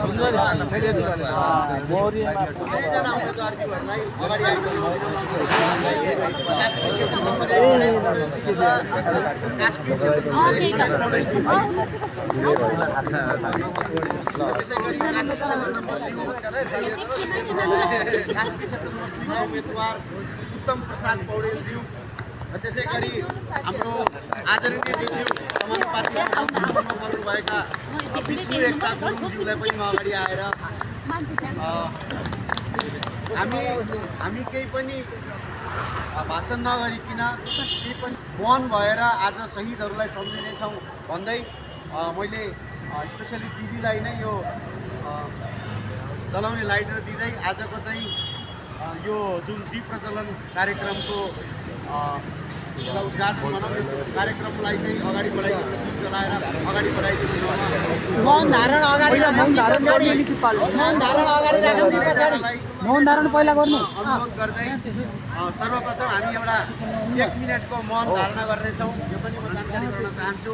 उम्मेदवारज्यूहरूलाई अगाडि आइदिनु त्यसै गरी उम्मेदवार उत्तम प्रसाद पौडेलज्यू र त्यसै गरी हाम्रो आदरणीय ज्यू समानुपातिक पर्नुभएका विष्णु एकता गुरुङज्यूलाई पनि म अगाडि आएर हामी केही पनि भाषण नगरिकन केही पनि मौन भएर आज शहीदहरूलाई सम्झिनेछौँ भन्दै मैले स्पेसली दिदीलाई नै यो जलाउने लाइटर दिँदै आजको चाहिँ यो जुन दीप प्रज्वलन कार्यक्रमको उद्घाटन भनौँ यो कार्यक्रमलाई चाहिँ अगाडि बढाइदिनु दीप जलाएर अगाडि बढाइदिनु मौन धारण अगाडि मौन धारण पहिला गर्नु अनुरोध गर्दै सर्वप्रथम हामी एउटा 1 मिनटको मौन धारणा गर्नेछौँ यो पनि म जानकारी गराउन चाहन्छु।